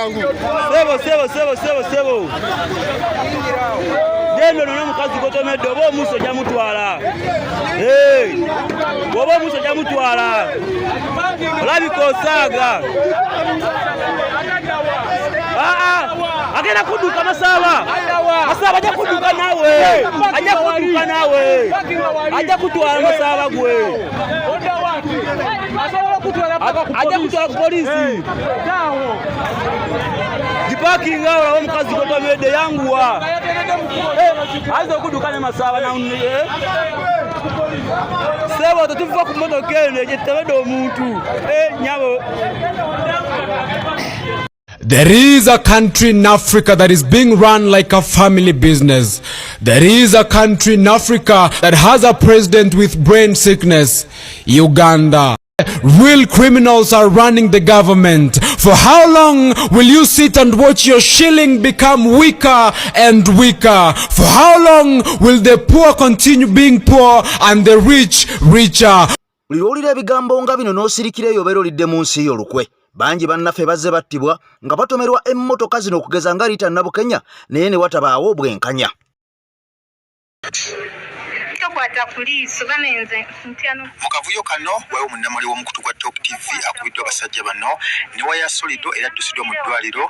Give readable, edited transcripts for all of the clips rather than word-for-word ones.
Jangu. Sebo, sebo, sebo, sebo, sebo. Genda onone omukazi gotomedde oba omuuso ojja mutwala. Hey! Bw'oba omuuso ojja mutwala. Olabika osaaga. Ah, ah, agenda kudduka Masaaba. Masaaba ajja kudduka naawe. Ajja kudduka naawe. Ajja kutwala Masaaba gwe. Ajja kutwala ku poliisi. Gipakinga awo olabe omukazi gotomedde yanguwa. Ayinza okudduka ne Masaaba na eh? Sebo tetuva ku mmotoka eno egyetabedde omuntu. Eh, nyabo. There is a country in Africa that is being run like a family business. There is a country in Africa that has a president with brain sickness. Uganda. Real criminals are running the government. For how long will you sit and watch your shilling become weaker and weaker? For how long will the poor continue being poor and the rich richer? Buli lw'owulira ebigambo nga bino n'osirikira eyo obeera olidde mu nsi yo olukwe. Bangi bannaffe bazze battibwa nga batomerwa emmotoka zino okugeza nga Rita Nabukenya naye ne watabaawo bwenkanya. Tokwata ku liiso banenze ntya no. Mu kavuyo kano waliwo munnamawulire w'omukutu gwa Top TV akubiddwa abasajja bano ne wayasuliddwa era addusiddwa mu ddwaliro.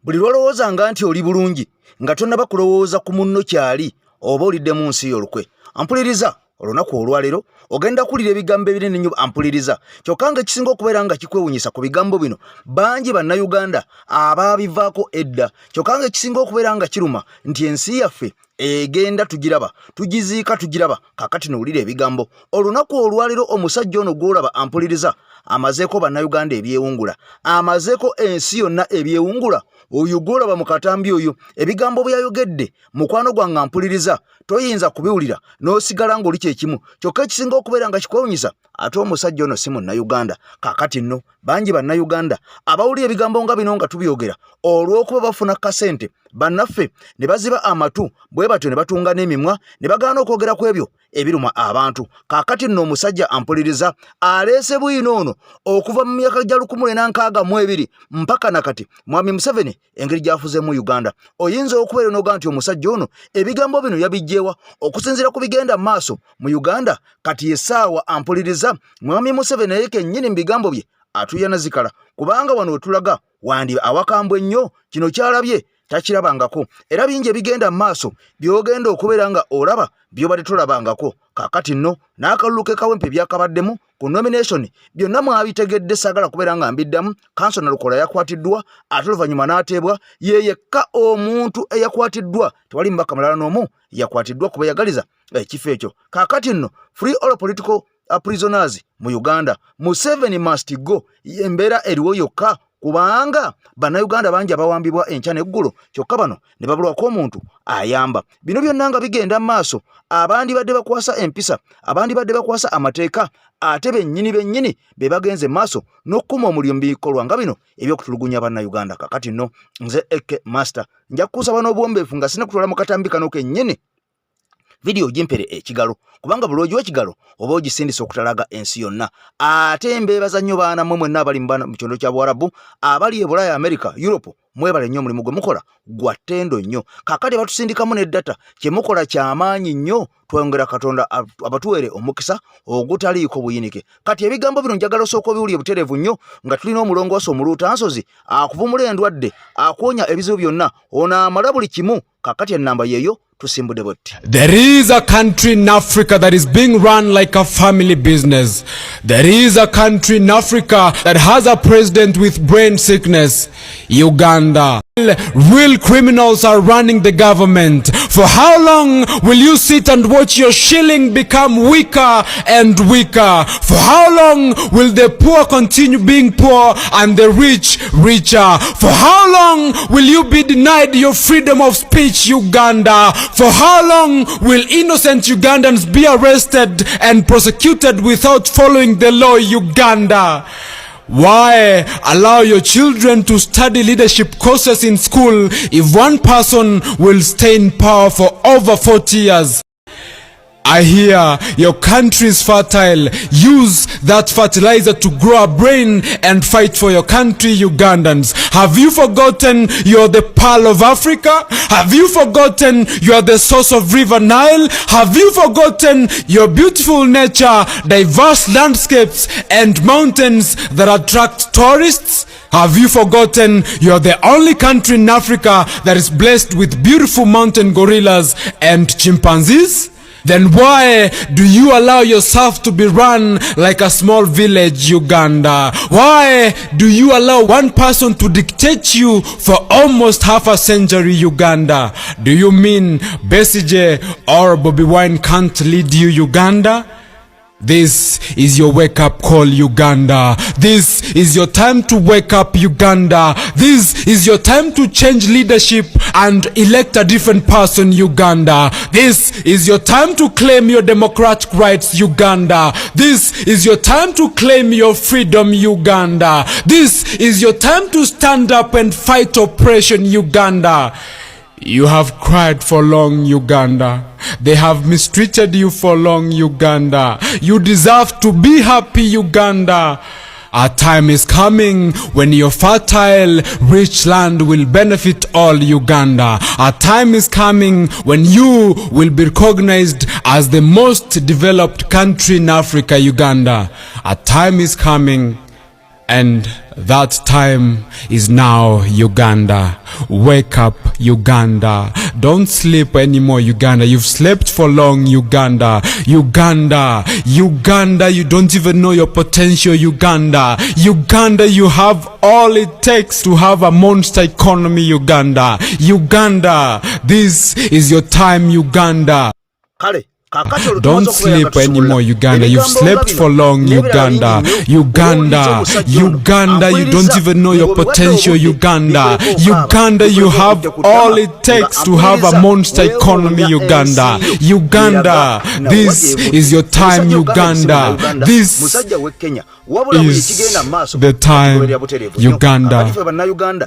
Buli lw'olowoozanga nti oli bulungi nga tonnaba kulowooza ku munno kyali oba olidde mu nsi yo olukwe. Ampuliriza olunaku olwaleero ogenda kuwulira ebigambo ebinene nnyo ampuliriza kyokka nga ekisinga okubeera nga kikwewunyisa ku bigambo bino bangi bannayuganda abaabivaako edda kyokka nga ekisinga okubeera nga kiruma nti ensi yaffe egenda tugiraba tugiziika tugiraba kakati nowulira ebigambo olunaku olwaleero omusajja ono gwolaba ampuliriza amazeeko bannayuganda ebyewungula amazeeko ensi yonna ebyewungula oyo gwolaba mu katambi oyo ebigambo byayogedde mukwano gwange ampuliriza toyinza kubiwulira n'osigala ng'oli kyekimu kyokka ekisinga okubeera nga kikwewunyisa ate omusajja ono si munnayuganda kakati nno bangi bannayuganda abawulira ebigambo nga bino nga tubyogera olw'okuba bafuna kasente bannaffe ne baziba amatu bwe batyo ne batunga n'emimwa ne bagaana okwogera ku ebyo ebiruma abantu kaakati nno omusajja ampuliriza aleese bwino ono okuva mu myaka gya 1962 mpaka nakati mwami Museveni engeri gy'afuzeemu Uganda oyinza okubeera noga nti omusajja ono ebigambo bino yabijjewa okusinziira ku bigenda mu maaso mu Uganda kati essaawa ampuliriza mwami Museveni naye kennyini mu bigambo bye atuyana zikala kubanga wano wetulaga wandi awakambwe ennyo kino kyalabye takirabangako era bingi ebigenda mu maaso by'ogenda okubeera nga olaba by'obadde tolabangako kaakati nno n'akalulu ke Kawempe byakabaddemu ku nomination byonna mwabitegedde saagala kubeera nga mbiddamu kanso Nalukola yakwatiddwa ate oluvannyuma n'ateebwa ye yekka omuntu eyakwatiddwa tewali mubaka mulala n'omu yakwatiddwa kuba yagaliza ekifo ekyo kaakati nno free all political prisoners mu Uganda Museveni must go embeera eriwo yokka kubanga bannayuganda bangi abawambibwa enkya n'eggulo kyokka bano ne babulwako omuntu ayamba bino byonna nga bigenda mu maaso abandibadde bakwasa empisa abandibadde bakwasa amateeka ate bennyini bennyini be bagenze mu maaso n'okukuma omuliro mu bikolwa nga bino eby'okutulugunya bannayuganda kakati nno nze Eke Master nja kukusaba n'obuwombeefu nga sina kutwala mu katambi kano kennyini vidiyo ogimpere ekigalo kubanga buli ogiwa ekigalo oba ogisindisa okutalaga ensi yonna ate mbeebaza nnyo baana mmwe mwenna abali mu kyondo kya Buwarabu abali e Bulaaya America Europe mwebale nnyo omulimu gwe mukola gwa ttendo nnyo kaakati batusindikamu ne data kye mukola kyamaanyi nnyo twongera Katonda abatuweere omukisa ogutaliiko buyinike kati ebigambo bino njagala osooka obiwulire butereevu nnyo nga tulina omulongoosa omuluutansozi akuvumula endwadde akuwonya ebizibu byonna ono amala buli kimu kakati ennamba yeeyo tusimbudde bwetti. There is a country in Africa that is being run like a family business. There is a country in Africa that has a president with brain sickness. Uganda. Real criminals are running the government. For how long will you sit and watch your shilling become weaker and weaker? For how long will the poor continue being poor and the rich richer? For how long will you be denied your freedom of speech, Uganda? For how long will innocent Ugandans be arrested and prosecuted without following the law, Uganda? Why allow your children to study leadership courses in school if one person will stay in power for over 40 years? I hear your country is fertile. Use that fertilizer to grow a brain and fight for your country, Ugandans. Have you forgotten you're the pearl of Africa? Have you forgotten you're the source of River Nile? Have you forgotten your beautiful nature, diverse landscapes, and mountains that attract tourists? Have you forgotten you're the only country in Africa that is blessed with beautiful mountain gorillas and chimpanzees? Then why do you allow yourself to be run like a small village, Uganda? Why do you allow one person to dictate you for almost half a century, Uganda? Do you mean Besigye or Bobi Wine can't lead you, Uganda? This is your wake up call, Uganda. This is your time to wake up, Uganda. This is your time to change leadership and elect a different person, Uganda. This is your time to claim your democratic rights, Uganda. This is your time to claim your freedom, Uganda. This is your time to stand up and fight oppression, Uganda. You have cried for long, Uganda. They have mistreated you for long, Uganda. You deserve to be happy, Uganda. A time is coming when your fertile, rich land will benefit all Uganda. A time is coming when you will be recognized as the most developed country in Africa, Uganda. A time is coming, and that time is now, Uganda. Wake up, Uganda. Don't sleep anymore, Uganda. You've slept for long, Uganda. Uganda, Uganda, you don't even know your potential, Uganda. Uganda, you have all it takes to have a monster economy, Uganda. Uganda, this is your time, Uganda. Kale. Don't sleep anymore, Uganda. You've slept for long, Uganda. Uganda, Uganda, you don't even know your potential, Uganda. Uganda, you have all it takes to have a monster economy, Uganda. Uganda, this is your time, Uganda. This is the time, Uganda.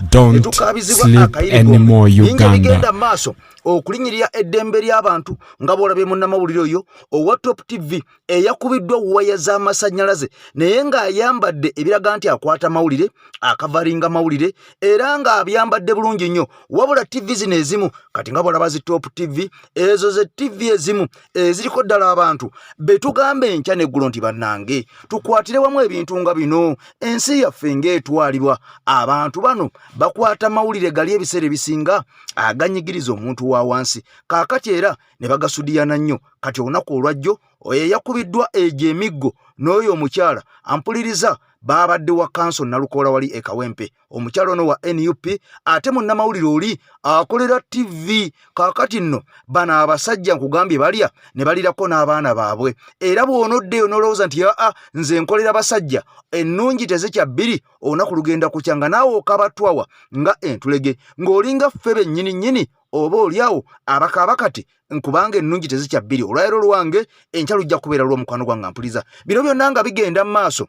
Don't sleep anymore, Uganda. Okulinyirira eddembe ly'abantu nga bw'olabye munnamawulire oyo owa Top TV eyakubiddwa waya z'amasannyalaze, naye ng'ayambadde ebiraga nti akwata mawulire, akavaringa mawulire, era ng'abyambadde bulungi nnyo. Wabula TV zino ezimu kati nga bw'olaba zi Top TV, ezo ze TV ezimu eziriko ddala abantu be tugamba enkya n'eggulo nti bannange, tukwatire wamu ebintu nga bino. Ensi yaffe ng'etwalibwa abantu bano bakwata mawulire gali ebiseera ebisinga aganyigiriza omuntu wa wansi, kaakati era ne bagasudiyana nnyo. Kati olunaku olwajjo oyo eyakubiddwa egyo emiggo n'oyo omukyala ampuliriza baabadde wa kanso Nalukoola wali e Kawempe. Omukyala ono wa NUP, ate munnamawulire oli akolera TV. Kaakati nno bano abasajja nkugambye balya ne balirako n'abaana baabwe, era bw'onoddeyo n'olowooza nti aa, nze nkolera basajja, ennungi tezikya bbiri, olunaku lugenda kukya nga naawe okabatwawa nga entulege, ng'olinga ffe bennyini nnyini oba oliawo abakaaba kati, nkubanga ennungi tezikya bbiri. Olwaleero lwange, enkya lujja kubeera lw'omukwano gwange ampuliza. Bino byonna nga bigenda mu maaso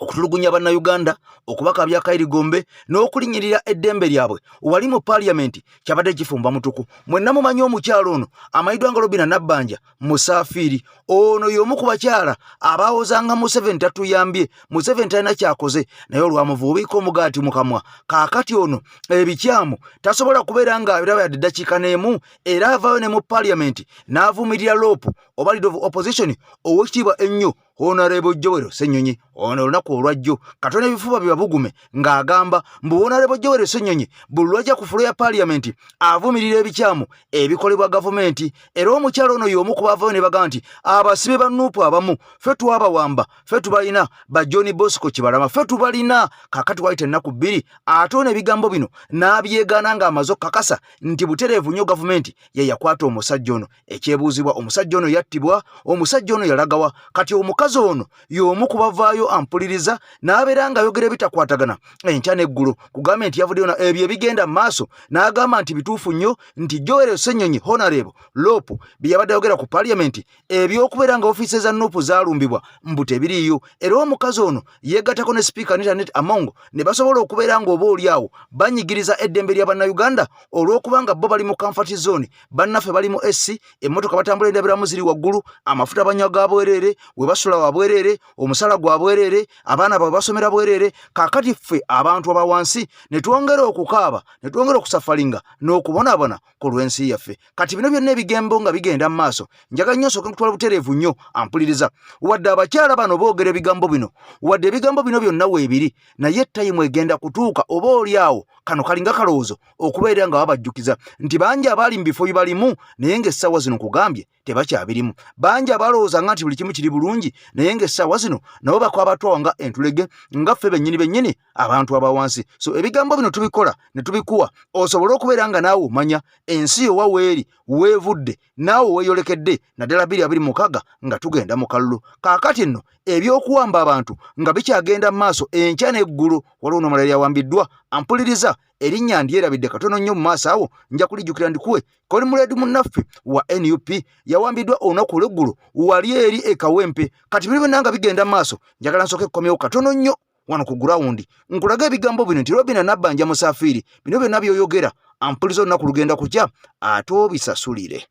okutulugunya Bannayuganda, okubakabya akayirigombe n'okulinnyirira eddembe lyabwe wali mu Paaliyamenti, kyabadde kifumba mutuku. Mwenna mumanyi omukyalo ono amanyiddwa nga Robina Nabbanja Musaafiiri. Ono y'omu ku bakyala abaawozanga Museveni tatuyambye, Museveni talina kyakoze, naye olwamuvuubiika omugaati mu kamwa. Kaakati ono ebikyamu tasobola kubeera ng'abiraba yadde eddakiika n'emu, era avaayo ne mu Paaliyamenti n'avumirira LOP oba Leader of Opposition ow'ekitiibwa ennyo Honorable Joel Ssenyonyi. Ono olunaku olwajjo katona ebifuba bye babugume ng'agamba mbu Honorable Joel Ssenyonyi buli lwajja ku floor ya Paaliyamenti avumirira ebikyamu ebikolebwa gavumenti. Era omukyalo ono y'omu ku baavayo ne bagamba nti abasibe ba NUP abamu ffe twabawamba, ffe tubalina, ba John Bosco Kibalama ffe tubalina. Kaakati wayita ennaku 2, ate ono ebigambo bino n'abyegaana ng'amaze okukakasa nti butereevu nnyo gavumenti ye yakwata omusajja ono. Ekyebuuzibwa, omusajja ono yattibwa? Omusajja ono yalagawa? Kati omukazi Omukazi ono y'omu ku bavaayo ampuliriza n'abeera ng'ayogera ebitakwatagana enkya n'eggulo, kugambye nti yavuddeyo na ebyo ebigenda mu maaso n'agamba nti bituufu nnyo nti Joel Ssenyonyi Honorable Lop bye yabadde ayogera ku parliament ebyokubeera nga ofiisi za Nup zaalumbibwa mbu tebiriiyo. Era omukazi ono yeegattako ne sipiika Anita Annet Among ne basobola okubeera ng'oba oli awo banyigiriza eddembe lya Bannayuganda olw'okuba nga bo bali mu comfort zone, bannaffe bali mu AC, emmotoka batambula endabiramu ziri waggulu, amafuta banywa ga bwereere, we basula wa bwereere, omusala gwa bwereere, abaana baabwe basomera bwereere. Kaakati ffe abantu aba wansi ne twongera okukaaba, ne twongera okusafalinga n'okubonaabona ku lw'ensi yaffe. Kati bino byonna ebigembo nga bigenda mu maaso, njagala nnyo nsooke nkutwala butereevu nnyo ampuliriza. Wadde abakyala bano boogera ebigambo bino, wadde ebigambo bino byonna weebiri, naye tayimu egenda kutuuka oba oli awo kano kalinga kalowoozo okubeera nga babajjukiza nti bangi abaali mu bifo bye balimu naye ng'essaawa zino nkugambye tebakyabirimu. Bangi abalowooza nga nti buli kimu kiri bulungi naye ng'essaawa zino nabo bakwabatwawa nga entulege nga ffe bennyini bennyini abantu abawansi. So ebigambo bino tubikola ne tubikuwa osobole okubeera nga naawe omanya ensi yo wa weeri, weevudde, naawe weeyolekedde, naddala 2026 nga tugenda mu kalulu. Kaakati nno ebyokuwamba abantu nga bikyagenda mu maaso enkya n'eggulo, waliwo n'omulala yawambiddwa ampuliriza erinnya ndyerabidde katono nnyo mu maaso awo nja kulijjukira ndikuwe. Kolimuleedi munnaffe wa NUP yawambiddwa olunaku olw'eggulo wali eri e Kawempe. Kati biri byonna nga bigenda mu maaso, njagala nsooke kukomyewo katono nnyo wano ku gurawundi nkulaga ebigambo bino nti Robina Nabbanja Musafiiri, bino byonna by'oyogera ampuliza olunaku lugenda kukya ate obisasulire.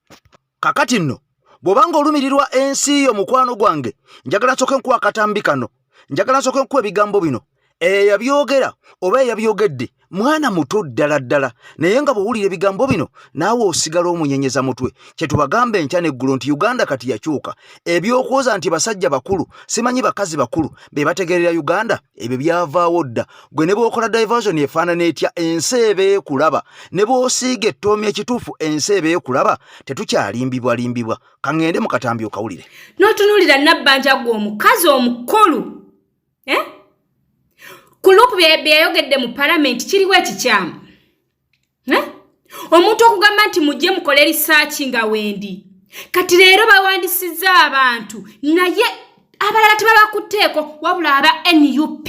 Kakati nno bw'oba ng'olumirirwa ensi yo mukwano gwange, njagala nsooke nkuwa akatambi kano, njagala nsooke nkuwa ebigambo bino. Eyabyogera oba eyabyogedde mwana muto ddala ddala, naye nga bw'owulira ebigambo bino naawe osigala omunyenyeza mutwe. Kye tubagamba enkya n'eggulo nti Uganda kati yakyuka. Eby'okwoza nti basajja bakulu simanyi bakazi bakulu be bategeerera Uganda, ebyo byavaawo dda. Gwe ne bw'okola diversion efaanana etya, ensi eba ekulaba. Ne bw'osiiga ettoomi ekituufu, ensi eba ekulaba. Tetukyalimbibwalimbibwa. Ka ŋŋende mu katambi okawulire. N'otunuulira Nabbanja gwe omukazi omukulu, eh? Ku lupu bye yayogedde mu palamenti kiriwo ekikyamu, eh? Omuntu okugamba nti mujje mukole risaaki nga wendi, kati leero bawandisizza abantu naye abalala tebabakutteeko, wabula aba NUP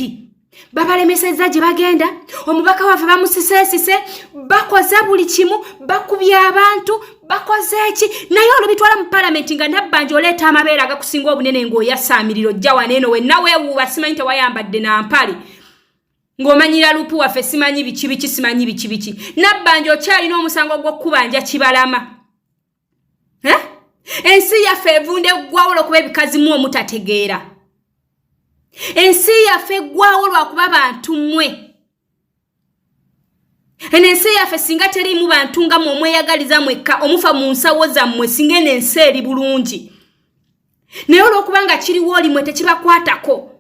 babalemesezza gye bagenda. Omubaka waffe bamusiseesise, bakoze buli kimu, bakubye abantu, bakoze eki, naye olubitwala mu palamenti nga Nabbanja oleeta amabeere agakusinga obunene ng'oyasaamirira ojja wano eno wenna weewuuba, simanyi tewayambadde na mpale, ng'omanyira lupu waffe simanyi biki biki simanyi biki biki. Nabbanja okyalina omusango gw'okukubanja Kibalama, eh? Ensi yaffe evunda eggwawo lwakuba ebikazimu omutategeera. Ensi yaffe eggwawo lwakuba bantu mmwe. Eno ensi yaffe singa teriimu bantu nga mwe omweyagaliza mwekka omufa mu nsawo zammwe, singa eno ensi eri bulungi, naye olw'okuba nga kiriwo olimwe tekibakwatako.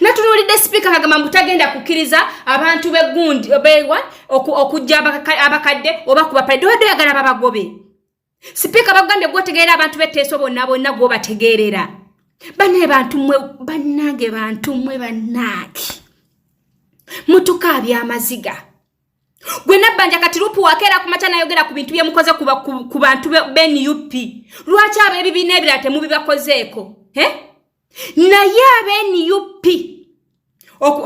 Natunuulidde sipiika kagamba mbu tagenda kukkiriza abantu begundi bewa okujja abakadde oba kubapalidde. Obadde oyagala babagobe? Sipiika bagambye gwotegeerera abantu b'etteeso bonna bonna gwobategeerera. Bane bantu mmwe, bannange, bantu mmwe, bannange, mutukaabya amaziga. Gwe Nabbanja kati lupu wakeera ku makya nayogera ku bintu byemukoze ku bantu be NUP. Lwaki ab'ebibiina ebirala temubibakozeeko? Naye abe NUP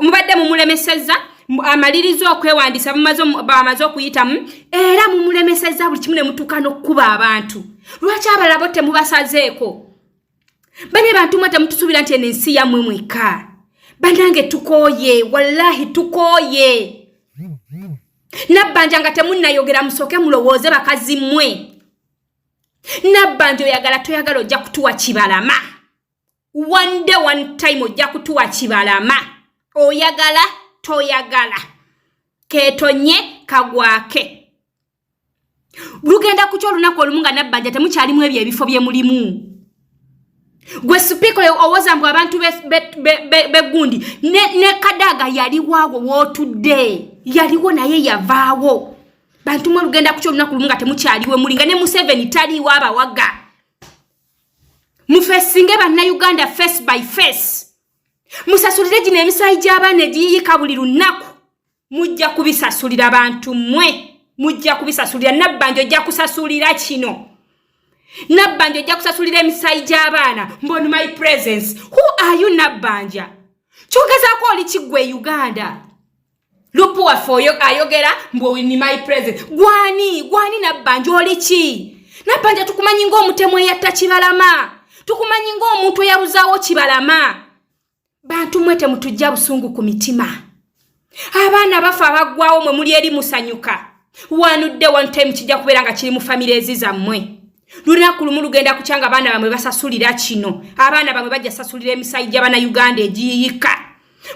mubadde mumulemesezza amaliriza okwewandiisa, bamaze okuyitamu era mumulemesezza buli kimu ne mutuuka n'okukuba abantu. Lwaki abalala bo temubasazeeko? Bane bantu mwe temutusuubira nti eno ensi yammwe mwekka. Banange tukooye, wallahi tukooye. Nabbanja nga temunnayogera musooke mulowooze bakazi mmwe. Nabbanja oyagala toyagala ojja kutuwa Kibalama. One day, one time ojja kutuwa Kibalama, oyagala toyagala, keetonye kagwake. Lugenda kukya olunaku olumu nga Nabbanja temukyalimu ebyo ebifo bye mulimu. Gwe sipiika owoza mbu abantu begundi ne Kadaga yaliwo wootudde, yaliwo naye yavaawo. Bantu mwe lugenda kukya olunaku lumu nga temukyaliwe muli, nga ne Museveni taliiwo abawaga. Mufesinge Bannayuganda face by face, musasulire gino emisaayi gy'abaana egiyiyika buli lunaku. Mujja kubisasulira bantu mmwe, mujja kubisasulira. Nabbanja ojja kusasulira kino. Nabbanja ojja kusasulira emisaayi gy'abaana mbon my presence. Who are you Nabbanja? Kyogezaako oli kiggwa e Uganda. Lupu waffe oyo ayogera mbu ni my presence. Gwani gwani Nabbanja oli ki? Nabbanja tukumanyi ng'omutemu eyatta Kibalama, tukumanyi ng'omuntu eyabuzaawo Kibalama. Bantu mwe temutujja busungu ku mitima. Abaana bafa abaggwawo, mwe muli eri musanyuka. Wanudde one time kijja kubeera nga kiri mu famire ezi zammwe. Lunaku lumu lugenda kukya nga abaana bamwe basasulira kino. Abaana bamwe bajja sasulira emisayi gy'Abannayuganda egiyiyika.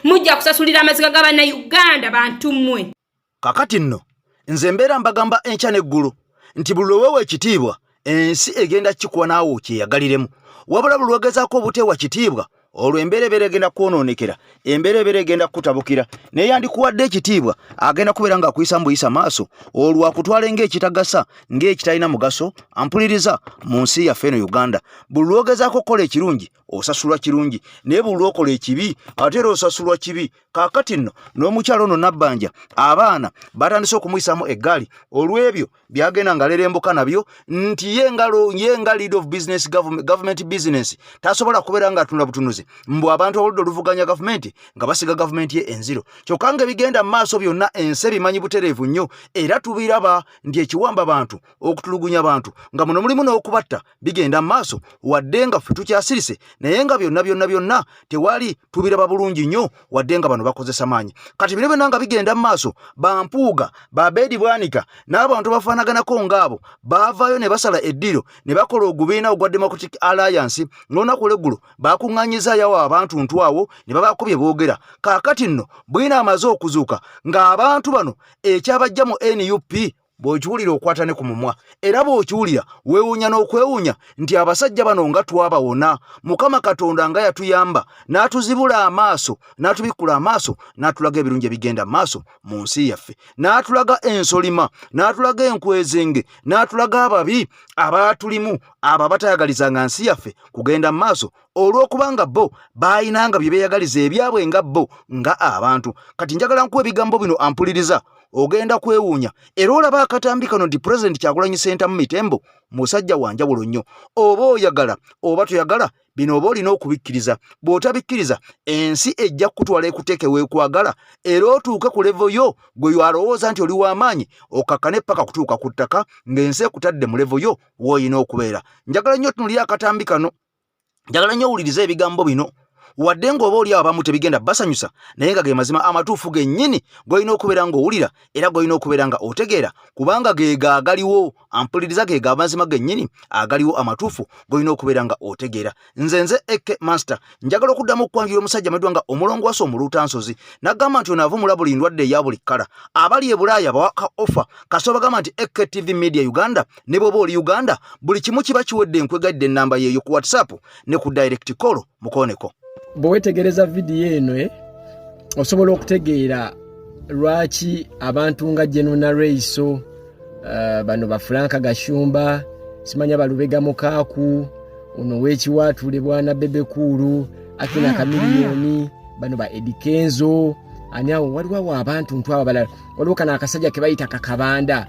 Mujja kusasulira amaziga g'Abannayuganda, bantu mmwe. Kakati nno nze mbeera mbagamba enkya n'eggulo nti buli lweweewa ekitiibwa ensi egenda kikuwa naawe okyeyagaliremu, wabula buli lwogezaako obuteewa kitiibwa olwo embeera ebeera egenda kwonoonekera, embeera ebeera egenda kukutabukira. Naye yandikuwadde ekitiibwa agenda kubeera ng'akuyisa mbuyisa maaso, olwo akutwale ng'ekitagasa, ng'ekitalina mugaso. Ampuliriza, mu nsi yaffe eno Uganda, buli lwogezaako okukola ekirungi osasulwa kirungi, naye buli lwokola ekibi ate era osasulwa kibi. Kaakati nno n'omukyalo ono Nabbanja abaana batandise okumuyisaamu eggaali olw'ebyo byagenda nga lerembuka nabyo nti ye nga lead of business, government business, tasobola kubeera nga atunda butunuzi mbu abantu oludda oluvuganya gavumenti nga basiga gavumenti ye enziro, kyokka nga ebigenda mu maaso byonna ensi ebimanyi butereevu nnyo, era tubiraba nti ekiwamba bantu, okutulugunya bantu nga muno mulimu n'okubatta bigenda mu maaso, wadde nga ffe tukyasirise, naye nga byonna byonna byonna tewali tubiraba bulungi nnyo, wadde nga bano bakozesa maanyi. Kati bino byonna nga bigenda mu maaso, bampuuga babeedi bwanika n'abantu bafaanaganako ng'abo baavaayo ne basala eddiiro ne bakola ogubiina ogwa Democratic Alliance. N'olunaku olweggulo bakuŋŋaanyizaayo abantu ntwawo ne babaako bye boogera. Kaakati nno bwina amaze okuzuuka ng'abantu bano ekyabajja mu NUP, bw'okiwulira okwata ne ku mumwa, era bw'okiwulira weewuunya n'okwewuunya nti abasajja bano nga twabawona. Mukama Katonda nga yatuyamba n'atuzibula amaaso, n'atubikkula amaaso, n'atulaga ebirungi ebigenda mu maaso mu nsi yaffe, n'atulaga ensolima, n'atulaga enkwezenge, n'atulaga ababi abaatulimu, abo abatayagalizanga nsi yaffe kugenda mu maaso olw'okubanga bo baayinanga bye beeyagaliza ebyabwe nga bo nga abantu. Kati njagala nkuwa ebigambo bino, ampuliriza, ogenda kwewuunya era olaba akatambi kano nti Pulezidenti Kyagulanyi Ssentamu Mitembo musajja wa njawulo nnyo. Oba oyagala oba toyagala, bino oba olina okubikkiriza. Bw'otabikkiriza, ensi ejja kukutwala ekuteeke weekwagala era otuuke ku level yo gwe alowooza nti oli w'amaanyi, okakkane paka kutuuka ku ttaka ng'ensi ekutadde mu level yo w'olina okubeera. Njagala nnyo otunulire akatambi kano, njagala nnyo owulirize ebigambo bino, wadde ng'oba oli abamu tebigenda basanyusa, naye nga ge mazima amatuufu gennyini g'olina okubeera ng'owulira era g'olina okubeera nga otegeera, kubanga ge agaliwo. Ampuliriza, ge amazima gennyini agaliwo amatuufu g'olina okubeera nga otegeera. Nze Eke Master, njagala okuddamu okwanjula omusajja amaddwa nga omulongo wase omuluutansozi, n'agamba nti ono avumula buli ndwadde eya buli kkala. Abali e Bulaaya bawaka offer kasita bagamba nti AKTV Media Uganda, ne bw'oba oli Uganda buli kimu kiba kiwedde. Nkwegaidde ennamba yeeyo ku WhatsApp ne ku direct call, mukooneko. Bwe weetegereza vidiyo eno, osobola okutegeera lwaki abantu nga General Reiso, bano ba Franka Gashumba, simanya Balubega Mukaaku, ono wekiwaatule bwana Bebekuulu, Akina Kamiliyoni, bano ba Eddy Kenzo, ani awo, waliwo awo abantu ntu abo abalala, waliwo kano akasajja ke bayita Kakabanda,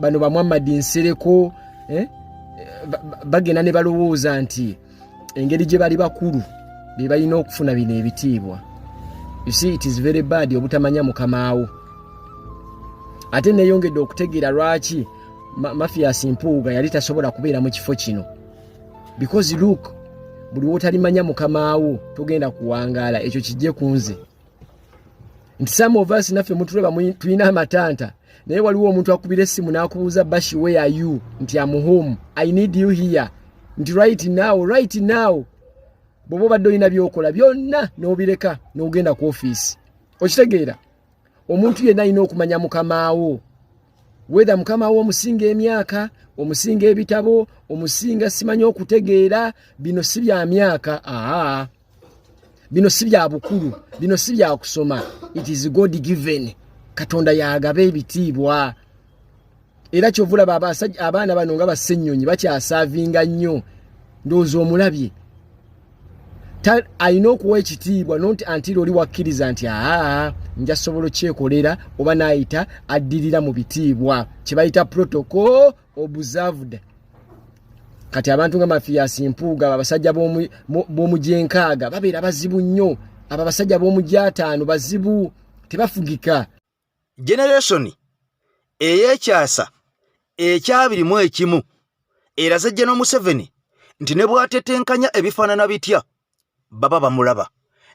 bano ba Muhammad Nsereko, bagenda ne balowooza nti engeri gye bali bakulu be balina okufuna bino ebitiibwa. You see, it is very bad obutamanya mukamaawo. Ate neyongedde okutegeera lwaki Mathias Mpuuga yali tasobola kubeera mu kifo kino, because look, buli wotalimanya mukamaawo togenda kuwangaala. Ekyo kijje ku nze nti some of us naffe mutulaba tulina amatanta, naye waliwo omuntu akubira essimu n'akubuuza, "Bashi, where are you?" Nti, "Am home, I need you here," nti, "Right now, right now." Bw'oba obadde olina byokola byonna n'obireka n'ogenda ku ofiisi. Okitegeera, omuntu yenna alina okumanya mukamaawo, whether mukamaawo omusinga emyaka, omusinga ebitabo, omusinga simanyi okutegeera. Bino si bya myaka, aa, bino si bya bukulu, bino si bya kusoma. It is God given. Katonda yagaba ebitiibwa. Era kyova olaba abaana bano nga bassennyonyi bakyasaavinga nnyo. Ndowooza omulabye, alina okuwa ekitiibwa nonti until oli wakkiriza nti aa, nja sobola okyekolera, oba naayita addirira mu bitiibwa kye bayita protocol observed. Kati abantu nga Mathias Mpuuga, abasajja b'omu gyenkaaga babeera bazibu nnyo. Abo abasajja b'omu gyataano bazibu, tebafugika. Generation ey'ekyasa ekyabiri mu ekimu eraze General Museveni nti ne bw'atetenkanya ebifaanana bitya baba bamulaba,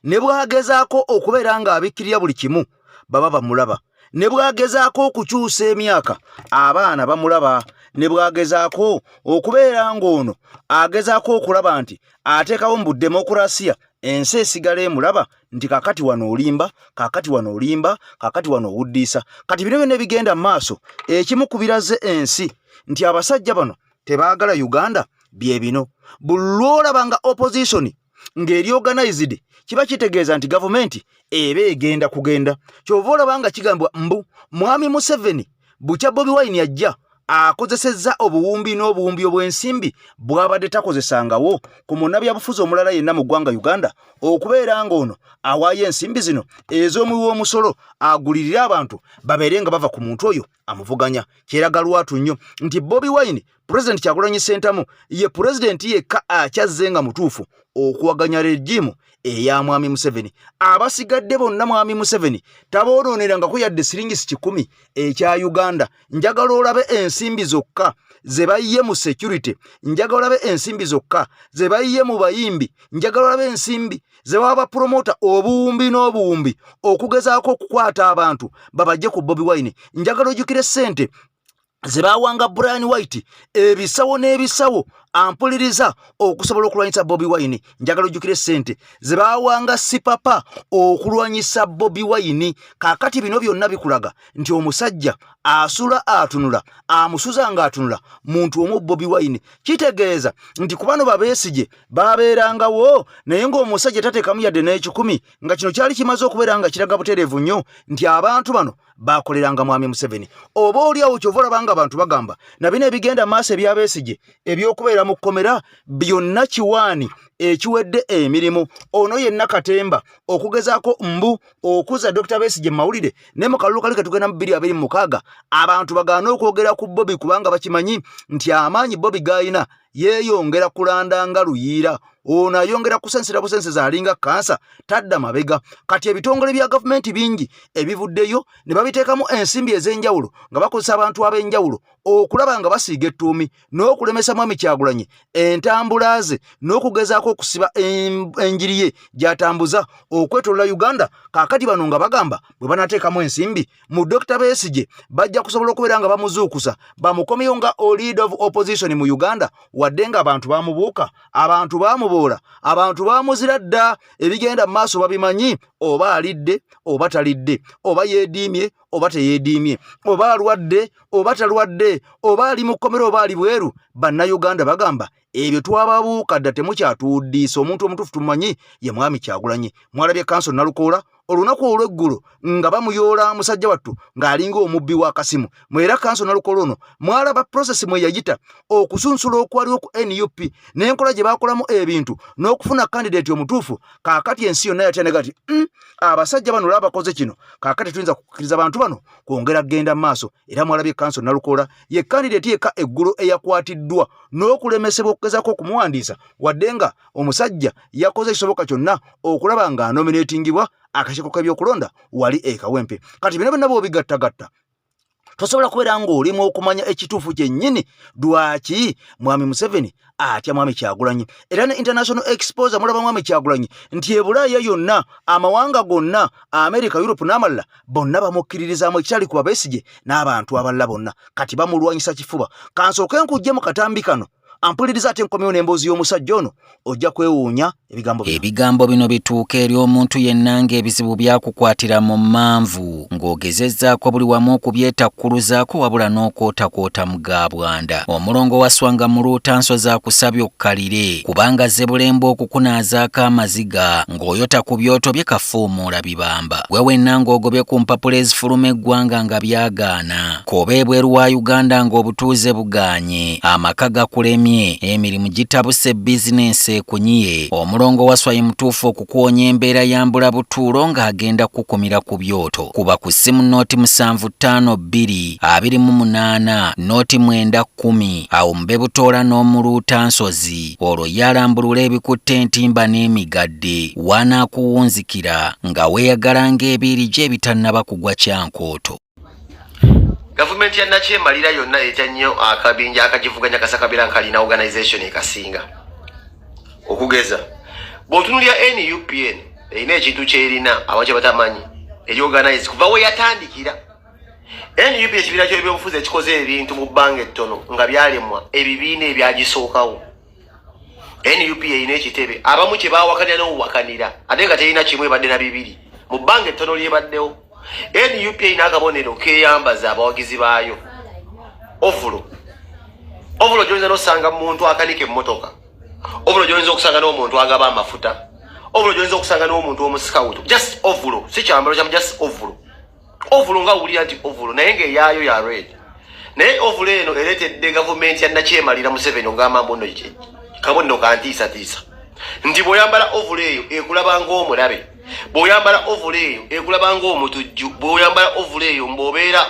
ne bw'agezaako okubeera ng'abikkirira buli kimu baba bamulaba, ne bw'agezaako okukyusa emyaka abaana bamulaba, ne bw'agezaako okubeera ng'ono agezaako okulaba nti ateekawo mu budemokurasiya ensi esigala emulaba nti kakati wano olimba, kakati wano olimba, kakati wano owuddiisa. Kati bino byonna ebigenda mu maaso, ekimu ku biraze ensi nti abasajja bano tebaagala Uganda bye bino. Buli lw'olaba nga opposition ng'eri organized, kiba kitegeeza nti gavumenti eba egenda kugenda. Kyova olaba nga kigambibwa mbu Mwami Museveni bukya Bobi Wine ajja akozesezza obuwumbi n'obuwumbi obw'ensimbi bw'abadde takozesangawo ku munnabyabufuzi omulala yenna mu ggwanga Uganda, okubeera ng'ono awaayo ensimbi zino ez'omuwi w'omusolo agulirire abantu babeere nga bava ku muntu oyo amuvuganya. Kyeraga lwatu nnyo nti Bobi Wine, Pulezidenti Kyagulanyi Ssentamu, ye pulezidenti yekka akyazze nga mutuufu okuwaganya regimu eya Mwami Museveni. Abasigadde bonna Mwami Museveni taboonoonerangako yadde siringisi 100 ekya Uganda. Njagala olabe ensimbi zokka ze bayiye mu security, njagala olabe ensimbi zokka ze bayiye mu bayimbi, njagala olabe ensimbi ze baba bapromota obuwumbi n'obuwumbi okugezaako okukwata abantu babajje ku Bobi Wine. Njagala ojjukire ssente ze baawanga Brian White ebisawo n'ebisawo ampuliriza okusobola okulwanyisa Bobi Wine. Njagala ojjukire ssente ze baawanga Sipapa okulwanyisa Bobi Wine. Kaakati bino byonna bikulaga nti omusajja asula atunula, amusuza ng'atunula muntu omu, Bobi Wine. Kitegeeza nti ku bano babeesigye babeerangawo naye ng'omusajja tateekamu yadde n'ekikumi, nga kino kyali kimaze okubeera nga kiraga butereevu nnyo nti abantu bano bakoleranga Mwami Museveni. Oba oli awo kyova olaba nga abantu bagamba na bino ebigenda maaso ebyabeesigye ebyokubeera mu kkomera byonna kiwaani ekiwedde emirimu. Ono yenna katemba okugezaako mbu okuza Dr. Besigye mu mawulire ne mu kalulu kali ketugenda mu 2026, abantu bagaana okwogera ku Bobi kubanga bakimanyi nti amaanyi Bobi g'alina yeeyongera kulanda nga luyiira. Ono ayongera kusensera busenseza, alinga kansa tadda mabega. Kati ebitongole bya gavumenti bingi ebivuddeyo ne babiteekamu ensimbi ez'enjawulo nga bakozesa abantu ab'enjawulo okulaba nga basiiga ettuumi n'okulemesa Mwami Kyagulanyi entambula ze n'okugezaako okusiba enjiri ye gy'atambuza okwetolola Uganda. Kaakati bano nga bagamba bwe banateekamu ensimbi mu Dr. Besigye bajja kusobola okubeera nga bamuzuukusa bamukomyewo nga leader of opposition mu Uganda, wadde nga abantu bamubuuka, abantu bamuboola, abantu bamuzira dda. Ebigenda mu maaso babimanyi, oba alidde oba talidde, oba yeediimye oba teyeediimye, oba alwadde oba talwadde, oba ali mu kkomera oba ali bweru. Bannayuganda bagamba ebyo twababuuka dda, temukyatuwuddiisa. Omuntu omutuufu tumanyi ye Mwami Kyagulanyi. Mwalabye Kanso Nalukoola olunaku olw'eggulo nga bamuyoola musajja wattu ng'alinga omubbi w'akasimu. Mwera Kanso Nalukoola ono mwalaba process mwe yayita okusunsula okwaliwo ku NUP n'enkola gye baakolamu ebintu n'okufuna kandidate omutuufu. Kaakati ensi yonna yatya nega ti abasajja bano olaba bakoze kino, kaakati tuyinza kukkiriza bantu bano kwongera kugenda mu maaso. Era mwalabye Kanso Nalukoola ye kandidate yekka eggulo eyakwatiddwa n'okulemesebwa okugezaako okumuwandiisa, wadde nga omusajja yakoze ekisoboka kyonna okulaba ng'anominatingibwa akakiiko k'ebyokulonda wali e Kawempe. Kati bino byonna bw'obigattagatta tosobola kubeera ng'olimu okumanya ekituufu kyennyini lwaki Mwami Museveni atya Mwami Kyagulanyi. Era ne international exposure, mulaba Mwami Kyagulanyi nti ebulaaya yonna, amawanga gonna, America, Europe n'amalala bonna bamukkiririzaamu, ekitali ku babesigye n'abantu abalala bonna. Kati bamulwanyisa kifuba. Kansooke nkujje mu katambi kano ampuliriza, ate nkomyewo n'emboozi y'omusajja ono, ojja kwewuunya ebigambo bino. Ebigambo bino bituuka eri omuntu yenna ng'ebizibu byakukwatira mu mmanvu, ng'ogezezzaako buli wamu okubyetakkuluzaako wabula n'okwotakwota mu ga bwanda. Omulongo waswanga muluuta nsozi akusabye okkalire kubanga zebulemba okukunaazaako amaziga ng'oyota ku byoto bye kafuumuula bibamba. Gwe wenna ng'ogobye ku mpapula ezifuluma eggwanga nga byagaana, k'oba ebweru wa Uganda ng'obutuuze bugaanye, amaka gakulemye. ekulemye, emirimu gitabuse, bizinensi ekunyiye. Omulongo Wasswa ye mutuufu okukuwonya embeera ya mbulabutuulo ng'agenda kukukumira ku byoto. Kuba ku ssimu 0 752 28 0 9 10, awo mube butoola n'omuluuta nsozi, olwo yalambulula ebikutte entimba n'emigadde wanaakuwunzikira nga weeyagala ng'ebiiri gye ebitannaba kugwa kyankooto. Gavumenti ya nakyemalira yonna etya nnyo akabinja akagivuganya kasakabira nkalina organization ekasinga. Okugeza, bw'otunulira NUP erina ekintu kyerina abantu kye batamanyi, eri organize kuva we yatandikira. NUP ekibiina ky'ebyobufuzi ekikoze ebintu mu bbanga ettono nga byalemwa ebibiina ebyagisookawo. NUP erina ekitebe abamu kye bawakanira n'obuwakanira, ate nga terina kimu, ebadde na bibiri mu bbanga ettono lyebaddewo. NUP erina akabonero keyambaza abawagizi baayo, overall. Overall gyoyinza n'osanga muntu akanika emmotoka, overall gyoyinza okusanga n'omuntu agaba amafuta, overall gyoyinza okusanga n'omuntu omusikawutu. Just overall, si kyambalo kyamu, just overall. Overall nga wulira nti overall, naye ng'eyaayo ya red. Naye overall eno ereetedde gavumenti ya nakyemalira Museveni ogamba mbu nno kabonero kantiisatiisa, nti bw'oyambala overall eyo ekulaba ng'omulabe, bw'oyambala overall eyo ekulaba ng'omutujju, bw'oyambala overall eyo mbw'obeera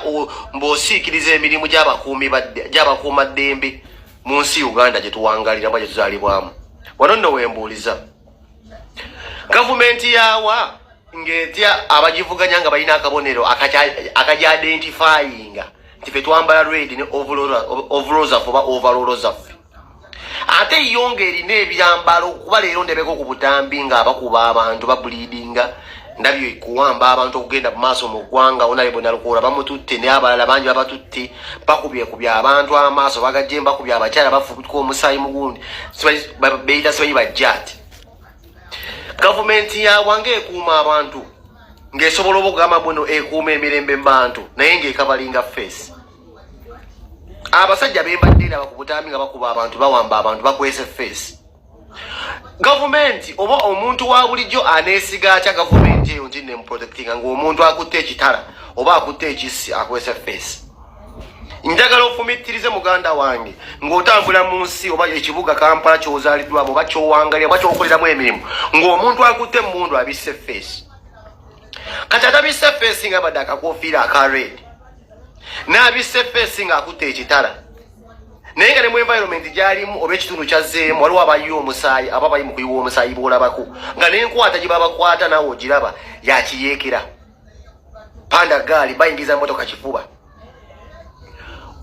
mbw'osiikiriza emirimu gy'abakuumaddembe mu nsi Uganda gye tuwangalira mba gye tuzaalibwamu. Wano nno wembuuliza, gavumenti yaawa ng'etya abagivuganya nga balina akabonero akagiidentifyinga nti fe twambala red ne overall zaffe oba overall zaffe, ate yo ng'erina ebyambalo? Kuba leero ndebeko ku butambi ng'abakuba abantu bableedinga, ndabye kuwamba abantu okugenda mu maaso mu ggwanga. Honorable Nalukoola bamututte n'abalala bangi babatutte, bakubye kubya abantu amaaso bagajje, bakubye abakyala bafubutuka omusaayi mugundi, beyita simanyi bajjaati. Gavumenti yawa ng'ekuuma abantu, ng'esobola oba okugamba buno ekuuma emirembe mu bantu, naye ng'ecoveringa face? Abasajja bembadde ndaba ku butambi nga bakuba abantu, bawamba abantu, bakwese face. Gavumenti oba omuntu wa bulijjo aneesiga atya gavumenti eyo nti nemuprotectinga ng'omuntu akutte ekitala oba akutte ekissi akwese face? Njagala ofumittirize, muganda wange, ng'otambula mu nsi oba ekibuga Kampala kyozaaliddwamu oba kyowangalira oba kyokoleramu emirimu, ng'omuntu akutte emundu abisse face. Kati atabisse face nga badde akakofiira aka red, n'abisse face ng'akutte ekitala, naye nga ne mu environment gyalimu oba ekitundu kyazzeemu waliwo abayiwa omusaayi, aba bali mu kuyiwa omusaayi, boolabako nga n'enkwata gye babakwata naawe ogiraba yakiyeekera, panda gaali bayingiza motoka kifuba.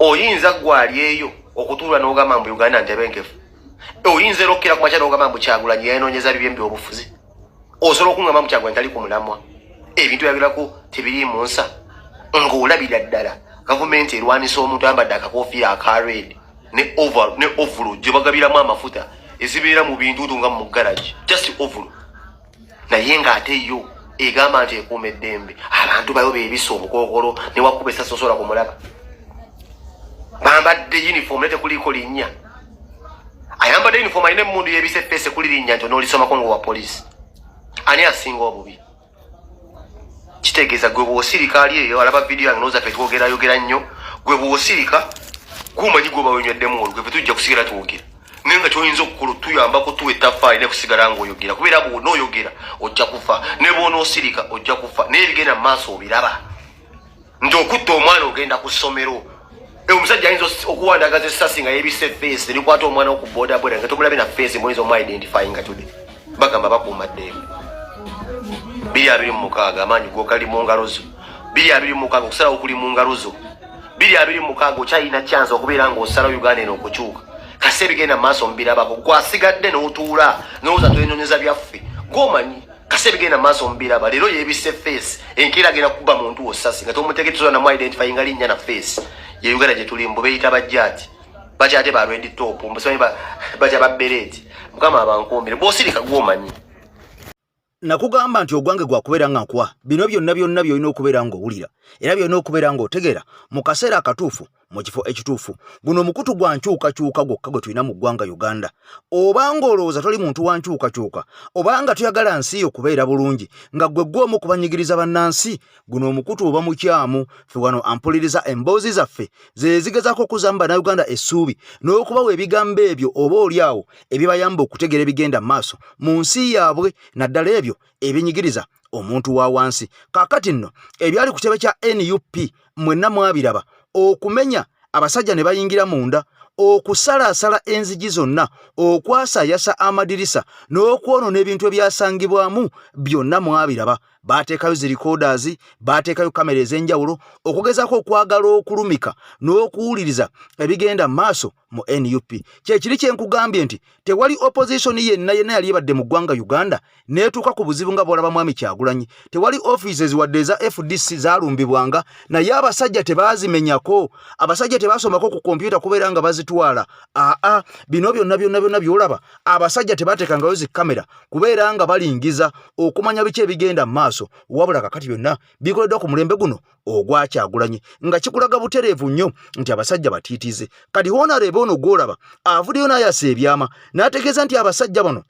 Oyinza gwali eyo okutuula n'ogamba mbu Uganda ntebenkevu? Oyinza era okukira ku makya n'ogamba mbu Kyagulanyi yayenoonyeza bibye mu byobufuzi? Osobola okuŋŋamba mbu Kyagulanyi tali ku mulamwa, ebintu byagirako tebiri mu nsa, ng'olabira ddala gavumenti erwanisa omuntu ayambadde akakofiira aka red ne overall gye bagabiramu amafuta ezibeera mu bintuutu nga mu garagi, just overall, naye ng'ate yo egamba nti ekuuma eddembe, abantu bayo beebisa obukookolo newakuba esasi osobola kumulaba, bambadde uniform naye tekuliiko linnya. Ayambadde uniform, alina emundu, yebisa efeese, kuli linnya nti onoolisomako nga wa poliisi. Ani asinga obubi? Kitegeeza gwe bw'osirika ali eyo alaba vidiyo yange noza ffe twogerayogera nnyo. Gwe bw'osirika gumanyi gwe bawenyweddemu olwo, gwe tujja kusigala twogera, naye nga kyoyinza okukola tuyambako tuwa ettaffaali ne kusigala ng'oyogera, kubeera bw'onaoyogera ojja kufa, ne bw'onoosirika ojja kufa, naye ebigenda mu maaso obiraba nti okutta omwana ogenda ku ssomero. Omusajja ayinza okuwandagaza essasi nga yebisse face, likwata omwana ku bodaboda nga tomulabe na face, muyinza omuidentifyinga. Today bagamba bakuuma ddembe. 2026, amaanyi gogali mu ngalo zo. 2026, okusalawo kuli mu ngalo zo. 2026, okyalina chance okubeera ng'osalawo Uganda eno okukyuka. Kasi ebigenda mu maaso mubirabako, gwasigadde n'otuula n'owooza twenyonyeza byaffe, gwomanyi kasi ebigenda mu maaso mubiraba. Leero yebisse face, enkeera agenda kukuba muntu wosasi nga tomutegetezo namu identifyinga linnya na face. Ye Uganda gye tuli, mbu beyita bajjaati, bakyate ba red top, mbusimanyi batya ba beret. Mukama abankuumire. Bw'osirika gwomanyi. Nakugamba nti ogwange gwakubeera nga nkuwa bino byonna byonna byolina okubeera ng'owulira era byolina okubeera ng'otegeera mu kaseera akatuufu. mu kifo ekituufu. Guno omukutu gwa nkyukakyuka gwokka gwe tulina mu ggwanga Uganda. Obanga olowooza toli muntu wa nkyukakyuka, obanga toyagala nsi yo kubeera bulungi, nga ggwe ggwe omu ku banyigiriza bannansi, guno omukutu oba mukyamu. Ffe wano ampuliriza emboozi zaffe ze zigezaako okuzaamu Bannayuganda essuubi n'okubawa ebigambo ebyo oba oli awo ebibayamba okutegeera ebigenda mu maaso mu nsi yaabwe, naddala ebyo ebinyigiriza omuntu wa wansi. Kaakati nno ebyali ku kitebe kya NUP mwenna mwabiraba, okumenya abasajja ne bayingira munda, okusalaasala enzigi zonna, okwasayasa amadirisa n'okwonoona ebintu ebyasangibwamu byonna mwabiraba. Baateekayo zi recorders, baateekayo kamera ez'enjawulo okugezaako okwagala okulumika n'okuwuliriza ebigenda mu maaso mu NUP. Kyekiri kye nkugambye nti tewali opposition yenna yenna yali ebadde mu ggwanga Uganda n'etuuka ku buzibu nga bw'olaba Mwami Kyagulanyi. Tewali offices wadde eza FDC zaalumbibwanga, naye abasajja tebaazimenyako, abasajja tebaasomako ku kompyuta kubeera nga bazitwala. Aa, bino byonna byonna byonna by'olaba, abasajja tebateekangayo zi kamera kubeera nga balingiza okumanya biki ebigenda mu maaso, wabula kakati byonna bikoleddwa ku mulembe guno ogwa Kyagulanyi, nga kikulaga butereevu nnyo nti abasajja batiitize. Kati Honorable ono gw'olaba avuddeyo n'ayasa ebyama n'ategeeza nti abasajja bano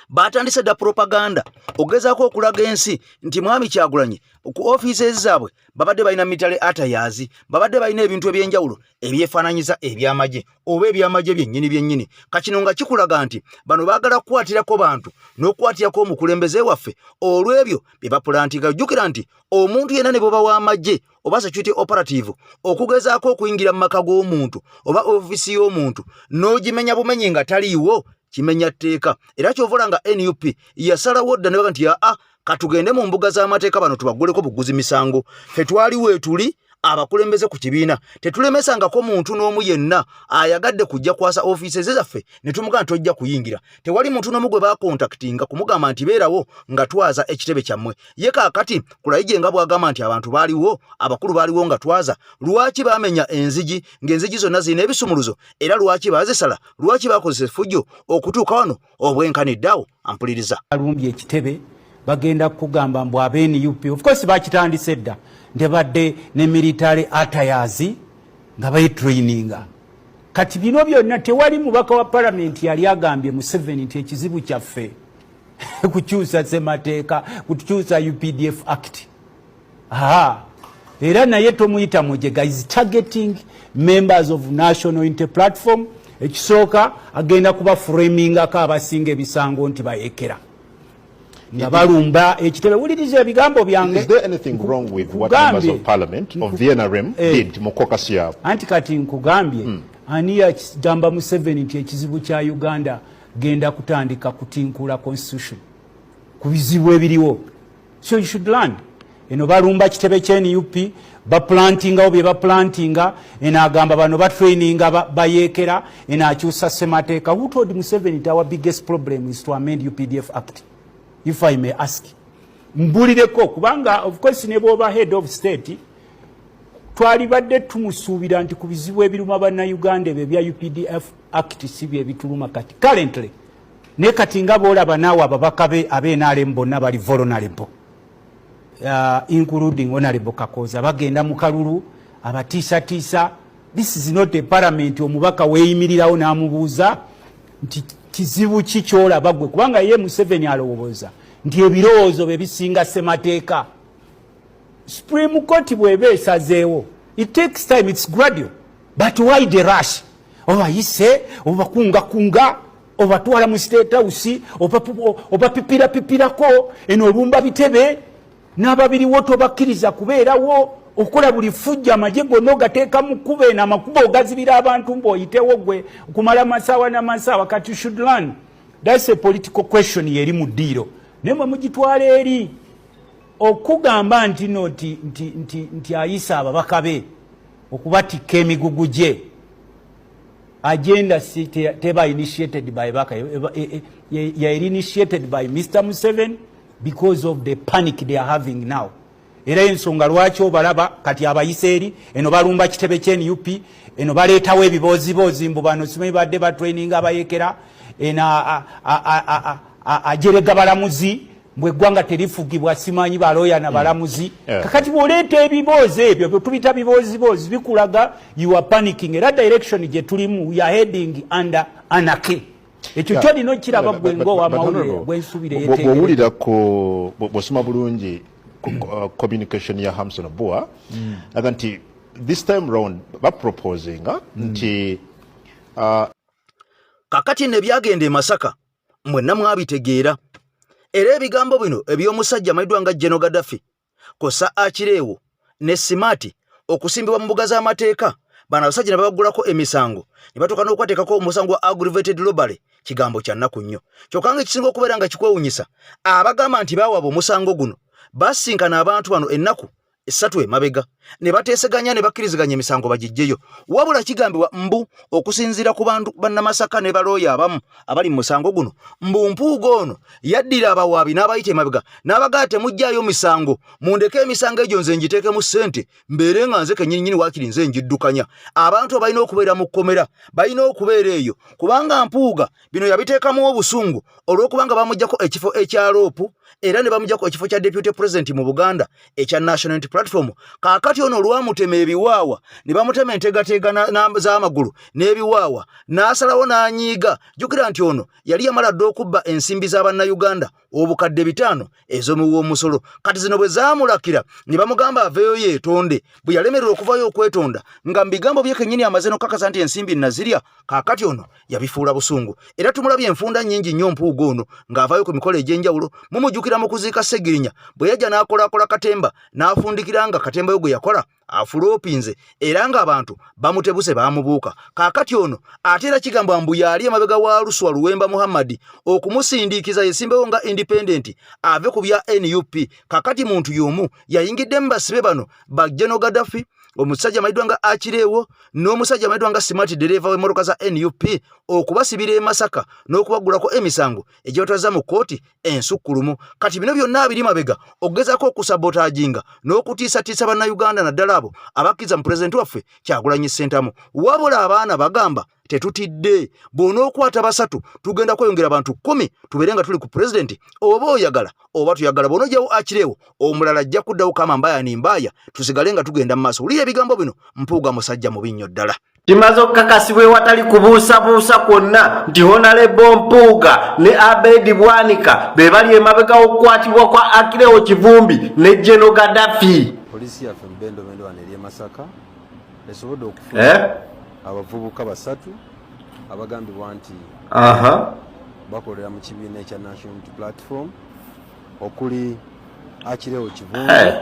batandise dda propaganda okugezaako okulaga ensi nti Mwami Kyagulanyi ku offices zaabwe babadde balina military attires, babadde balina ebintu ebyenjawulo ebyefaananyiza ebyamagye oba ebyamagye byennyini byennyini. Kakino nga kikulaga nti bano baagala kukwatirako bantu n'okukwatirako omukulembeze waffe olw'ebyo bye bapulantinga. Jjukira nti omuntu yenna ne bw'oba w'amagye oba security operative, okugezaako okuyingira mu maka g'omuntu oba ofiisi y'omuntu n'ogimenya bumenyi nga taliiwo, kimenya tteeka. Era kyova nga NUP yasalawo dda ne baga nti aa, katugende mu mbuga z'amateeka, bano tubagguleko buguzi misango. Ffe twali weetuli abakulembeze ku kibiina, tetulemesangako muntu n'omu yenna ayagadde kujja kwasa ofiisi zaffe ne tumugamba nti tojja kuyingira. Tewali muntu n'omu gwe bakontaktinga kumugamba nti beerawo nga twaza ekitebe kyammwe. Ye kaakati Kulayigye nga bw'agamba nti abantu baaliwo, abakulu baaliwo nga twaza, lwaki baamenya enzigi ng'enzigi zonna zirina ebisumuluzo? Era lwaki baazisala? Lwaki bakozesa effujjo okutuuka wano obwenkaniddeawo? Ampuliriza, alumbye ekitebe, bagenda kukugamba mbu aba NUP, of course bakitandise dda, ntebadde ne military attires nga bayitraininga. Kati bino byonna, tewali mubaka wa palamenti yali agambye Museveni nti ekizibu kyaffe kukyusa semateeka, kukyusa UPDF Act. Aha, era naye tomuyita mujega, is targeting members of National Unity Platform. Ekisooka agenda kuba framingako abasinga ebisango nti bayekera nga balumba ekitebe. Wuliriza ebigambo byange. Is there anything wrong with what members of parliament of the NRM did mu caucus yaabwe? Anti kati nkugambye, ani yagamba Museveni nti ekizibu kya Uganda genda kutandika kutinkula constitution ku bizibu ebiriwo? So you should learn. Eno balumba kitebe kya NUP, baplantingawo bye baplantinga. Eno agamba bano batraininga bayeekera. Eno akyusa ssemateeka. Who told Museveni nti our biggest problem is to amend UPDF Act, if I may ask? Mbulireko, kubanga of course ne bwoba head of state, twalibadde tumusuubira nti ku bizibu ebiruma bannayuganda, ebyo ebya UPDF Act si bye bituluma kati currently. Naye kati nga boolaba naawe, ababaka be ab'NRM bonna bali vulnerable, including Honorable Kakoza. Bagenda mu kalulu, abatiisatiisa. This is not a parliament omubaka weeyimirirawo n'amubuuza nti kizibu ki kyolaba gwe, kubanga ye Museveni alowooza nti ebirowoozo bye bisinga ssemateeka. Supreme Court bw'eba esazeewo, it takes time, it's gradual, but why the rush? Obayise, obakungakunga, obatwala mu State House, obapipirapipirako. Eno olumba bitebe n'ababiriwo tobakkiriza kubeerawo, okola buli fujja, amagye gonna ogateeka mu kkuba, eno amakubo ogazibira abantu mbaoyitewo gwe kumala masaawa n'amasaawa. Kati you should learn, that's a political question yeri mu ddiiro, naye mwe mugitwala eri okugamba nti no nti ayisa ababaka be okubatikka emigugu gye. Agenda si teba initiated by baka, yali initiated by Mr Museveni because of the panic they are having now. Era ensonga lwaki obalaba kati abayisa eri eno balumba kitebe kye NUP, eno baleetawo ebibooziboozi mbu bano simanyi badde batraininga abayekera, eno ajerega balamuzi. Mbu eggwanga terifugibwa simanyi balooya na balamuzi. Kakati bw'oleeta ebiboozi ebyo byetubita bibooziboozi, bikulaga you are panicking, era direction gye tulimu, we are heading under anarchy. Ekyo kyo nina okiraba gwe ng'owamawulire gwensuubira. Bw'owulira ku bw'osoma bulungi communication ya Hamson Obua, aga nti this time round baproposinga nti Kakati nno ebyagenda e Masaka mwenna mwabitegeera, era ebigambo bino eby'omusajja amanyiddwa nga General Gaddafi kosa Akireewo ne Simaati okusimbibwa mu mbuga z'amateeka, bano abasajja ne babagulako emisango ne batuuka n'okwateekako omusango gwa aggravated robbery, kigambo kya nnaku nnyo. Kyokka nga ekisinga okubeera nga kikwewunyisa, abagamba nti baawaba omusango guno basinkana abantu bano ennaku 3 emabega ne bateeseganya ne bakkiriziganya emisango bagijjeyo. Wabula kigambibwa mbu okusinziira ku bantu bannamasaka ne balooya abamu abali mu musango guno, mbu Mpuuga ono yaddira abawaabi n'abayita emabega n'abagaa, "Temuggyaayo misango, mundeke emisango egyo nze ngiteekemu ssente, mbeere nga nze kennyininyini waakiri nze ngiddukanya. Abantu abalina okubeera mu kkomera balina okubeera eyo." Kubanga Mpuuga bino yabiteekamu obusungu olw'okubanga bamuggyako ekifo ekya LOP era ne bamuggyako ekifo kya deputy president mu Buganda ekya National Unity Platform. Kaakati ono olwamutema ebiwaawa ne bamutema entegateega z'amagulu n'ebiwaawa, n'asalawo n'anyiiga. Jjukira nti ono yali yamala dda okubba ensimbi z'abannayuganda 500,000 ez'omuwi w'omusolo. Kati zino bwe zaamulakira ne bamugamba aveeyo yeetonde, bwe yalemererwa okuvayo okwetonda nga mu bigambo bye kennyini amaze n'okukakasa nti ensimbi nazirya, kaakati ono yabifuula busungu. Era tumulabye enfunda nnyingi nnyo Mpuuga ono ng'avaayo ku mikolo egy'enjawulo. Mumujjukira mu kuziika Segirinya bwe yajja n'akolaakola katemba n'afundikira nga katemba yo gwe yakola afuloopinze, era ng'abantu bamutebuse baamubuuka. Kaakati ono ate era kigambwa mbu yaali emabega wa Luswa Luwemba Muhammadi okumusindiikiza yesimbewo nga independent ave ku bya NUP. Kakati muntu y'omu yayingiddemu basibe bano ba General Gaddafi, omusajja amanyiddwa nga Akireewo, n'omusajja amanyiddwa nga Smart, dereeva w'emmotoka za NUP, okubasibira e Masaka n'okubagulako emisango egibatwaza mu kkooti ensukkulumu. Kati bino byonna abiri mabega okugezaako okusabotaginga n'okutiisatiisa bannayuganda, naddala abo abakkiriza mu pulezidenti waffe Kyagulanyi Ssentamu. Wabula abaana bagamba, "Tetutidde, bw'onookwata basatu tugenda kweyongera abantu 10 tubeere nga tuli ku pulezidenti, oba oyagala oba tuyagala. Bw'onoogyawo Akireewo, omulala ajja kuddawo kama mbaya ni mbaaya, tusigale nga tugenda mu maaso." Wulira ebigambo bino, Mpuuga musajja mubi nnyo ddala. Kimaze okukakasibwa ewatali kubuusabuusa kwonna nti Honorable Mpuuga ne Abedi Bwanika be bali emabega w'okukwatibwa kwa Akireo Kivumbi ne General Gaddafi. Poliisi yaffe mu Bendobendo wano ery'e Masaka esobodde okufuna Eh? abavubuka basatu abagambibwa nti bakolera mu kibiina ekya National Unity Platform, okuli Akireo Kivumbi,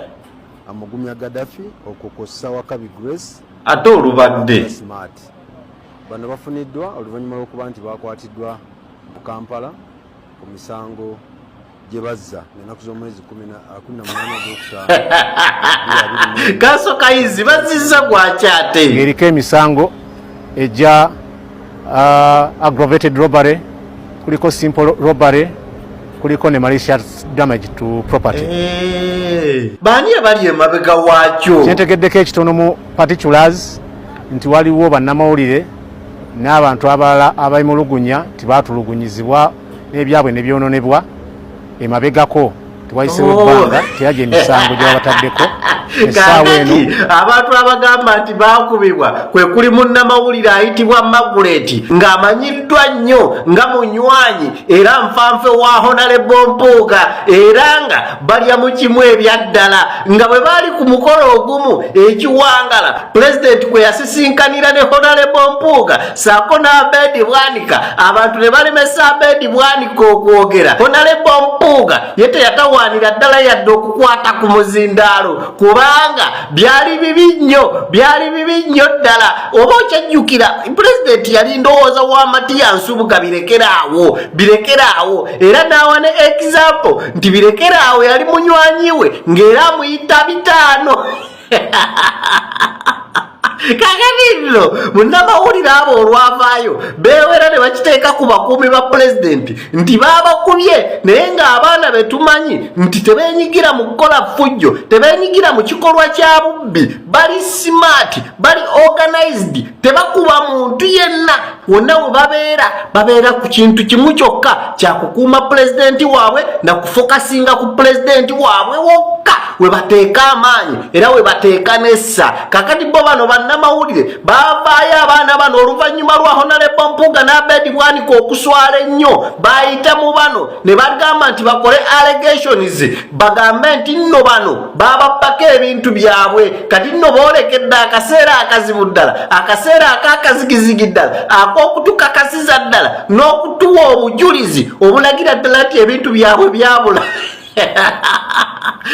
Amugumya Gaddafi, okwo kwossa Wakabi Grace Ate olubadde Smart. Bano bafuniddwa oluvannyuma lw'okuba nti bakwatiddwa mu Kampala ku misango gye bazza ng'ennaku z'omwezi 18 ogwokutaano. Kaso Kayizi bazizza gwakyate. Ng'eriko emisango egya aggravated robbery, kuliko simple robbery, kuliko ne malicious damage to property. Eh, baani abali emabega waakyo? Kyentegeddeko ekitono mu particulars nti waliwo bannamawulire n'abantu abalala abemulugunya nti baatulugunyizibwa n'ebyabwe ne byononebwa emabegako, tewayisewo ebbanga teyajja emisango gye babataddeko essaawa eno. Kaakati abantu abagamba nti baakubibwa kwe kuli munnamawulire ayitibwa Maguleti, ng'amanyiddwa nnyo nga munywanyi era nfanfe wa Honorable Mpuuga, era nga balya mu kimu ebyaddala, nga bwe baali ku mukolo ogumu ekiwangala pulezidenti kwe yasisinkanira ne Honorable Mpuuga saako n'Abedi Bwanika, abantu ne balemesa Abedi Bwanika okwogera. Honorable Mpuuga ye teyatawaanira ddala yadde okukwata ku muzindaalo, kubanga byali bibi nnyo, byali bibi nnyo ddala. Oba okyajjukira, pulezidenti yali ndowooza wa Matiya Nsubuga, birekeraawo, birekeraawo, era n'awa ne example nti birekeraawo yali munywanyi we ng'era amuyita 500. Kakati nno munnamawulire abo olwavaayo beewera ne bakiteeka ku bakuumi ba pulezidenti nti baabakubye, naye ng'abaana be tumanyi nti tebeenyigira mu kukola ffujjo, tebeenyigira mu kikolwa kya bubbi, bali smart, bali organized, tebakuba muntu yenna. Wonna we babeera, babeera ku kintu kimu kyokka kyakukuuma pulezidenti waabwe na kufokasinga ku pulezidenti waabwe wokka we bateeka amaanyi era we bateeka n'essa. Kakati bo bano bannamawulire baavaayo, abaana bano, oluvannyuma lwa Honorable Mpuuga n'Abedi Bwanika okuswala ennyo, bayita mu bano ne bagamba nti bakole allegations, bagambe nti nno bano bababbako ebintu byabwe. Kati nno boolekedde akaseera akazibu ddala, akaseera akakazigizigi ddala, ak'okutukakasiza ddala n'okutuwa obujulizi obulagira ddala nti ebintu byabwe byabula.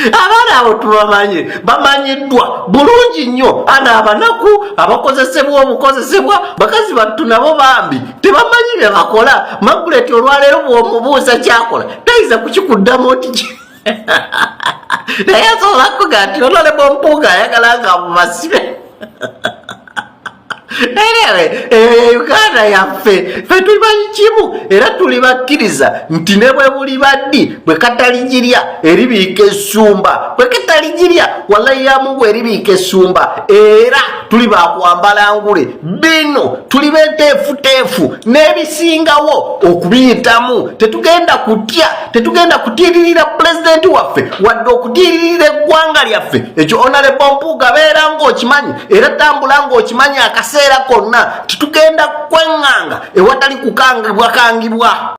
Abaana abo tubamanye, bamanyiddwa bulungi nnyo. Ana abanaku abakozesebwa obukozesebwa, bakazi battu nabo bambi tebamanyi bye bakola. Maguleti olwaleero bw'omubuuza kyakola tayinza kukikuddamu nti naye asobola kuga nti Honorable Mpuuga ayagala nga mubasibe. Anyway, eyo Uganda yaffe, ffe tumanyi kimu era tuli bakkiriza nti ne bwe buli baddi bwe kataligirya eribiika essumba, bwe kataligirya wallahi ya Mungu eribiika essumba. Era tuli bakwambala ngule bino, tuli beteefuteefu n'ebisingawo okubiyitamu. Tetugenda kutya, tetugenda kutiiririra pulezidenti waffe wadde okutiiririra eggwanga lyaffe. Ekyo Honorable Mpuuga beera ng'okimanyi era tambula ng'okimanyi akaseera konna titugenda kweŋŋanga ewatali kukangibwa kangibwa.